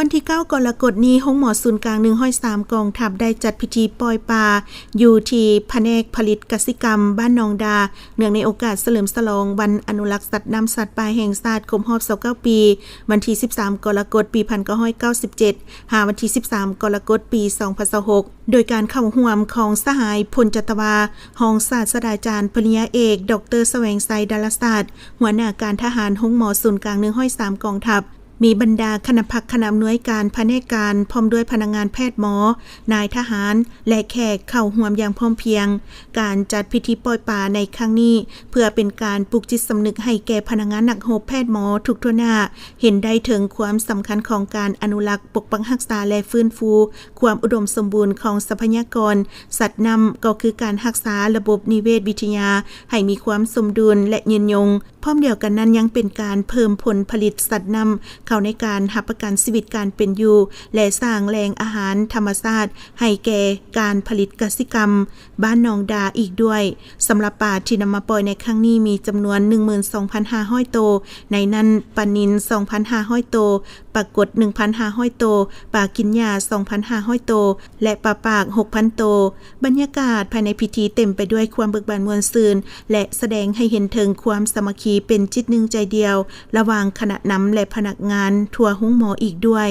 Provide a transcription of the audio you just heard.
ວັນທີເກົ້າ ກໍລະກົດນີ້, ໂຮງໝໍສູນກາງ ໜຶ່ງຮ້ອຍສາມ ກອງທັບ ໄດ້ຈັດພິທີປ່ອຍປາ ຢູ່ທີ່ພະແນກຜະລິດກະສິກຳ ບ້ານໜອງດາ, ເນື່ອງໃນໂອກາດສະເຫຼີມສະຫຼອງວັນອະນຸລັກສັດນ້ຳສັດປ່າແຫ່ງຊາດ ຄົບຮອບ ຊາວເກົ້າ ປີ, ວັນທີ ສິບສາມ ກໍລະກົດ ປີ ພັນເກົ້າຮ້ອຍເກົ້າສິບເຈັດ ຫາ ວັນທີ ສິບສາມ ກໍລະກົດ ປີ ສອງພັນຊາວຫົກ ໂດຍການເຂົ້າຮ່ວມຂອງສະຫາຍ ພົນຈັດຕະວາ ຮອງສາດສະດາຈານ ປະລິນຍາເອກ ດອກເຕີ ສະແຫວງໄຊ ດາລະສາດ, ຫົວໜ້າການທະຫານ ໂຮງໝໍສູນກາງ ໜຶ່ງຮ້ອຍສາມ ກອງທັບ, ມີບັນດາຄະນະພັກຄະນະອຳນວຍການພະແນກການ, ພ້ອມດ້ວຍພະນັກງານແພດໝໍ, ນາຍທະຫານ ແລະ ແຂກເຂົ້າຮ່ວມຢ່າງພ້ອມພຽງ. ການຈັດພິທີປ່ອຍປາໃນຄັ້ງນີ້ ເພື່ອເປັນການປຸກຈິດສຳນຶກໃຫ້ແກ່ພະນັກງານນັກຮົບແພດໝໍທຸກທົ່ວໜ້າ ເຫັນໄດ້ເຖິງຄວາມສຳຄັນຂອງການອະນຸລັກ, ປົກປັກຮັກສາ ແລະ ຟື້ນຟູຄວາມອຸດົມສົມບູນຂອງຊັບພະຍາກອນສັດນ້ຳ, ກໍຄືການຮັກສາລະບົບນິເວດວິທະຍາໃຫ້ມີຄວາມສົມດຸນ ແລະ ຍືນຍົງ. ພ້ອມດຽວກັນນັ້ນ, ຍັງເປັນການເພີ່ມຜົນຜະລິດສັດນ້ຳເຂົ້າໃນການຮັບປະກັນຊີວິດການເປັນຢູ່ ແລະ ສ້າງແຫຼ່ງອາຫານທຳມະຊາດໃຫ້ແກ່ການຜະລິດກະສິກຳບ້ານໜອງດາອີກດ້ວຍ. ສຳລັບປາທີ່ນຳມາປ່ອຍໃນຄັ້ງນີ້ ມີຈຳນວນ ໜຶ່ງໝື່ນສອງພັນຫ້າຮ້ອຍໂຕ, ໃນນັ້ນປານິນ ສອງພັນຫ້າຮ້ອຍໂຕ, ປາກົດ ໜຶ່ງພັນຫ້າຮ້ອຍໂຕ, ປາກິນຫຍ້າ ສອງພັນຫ້າຮ້ອຍໂຕ ແລະ ປາປາກ ຫົກພັນໂຕ. ບັນຍາກາດພາຍໃນພິທີເຕັມໄປດ້ວຍຄວາມເບີກບານມ່ວນຊື່ນ ແລະ ສະແດງໃຫ້ເຫັນເຖິງຄວາມສາມັກຄີເປັນຈິດໜຶ່ງໃຈດຽວ ລະຫວ່າງຄະນະນຳ ແລະ ພະນັກງານທົ່ວໂຮງໝໍອີກດ້ວຍ.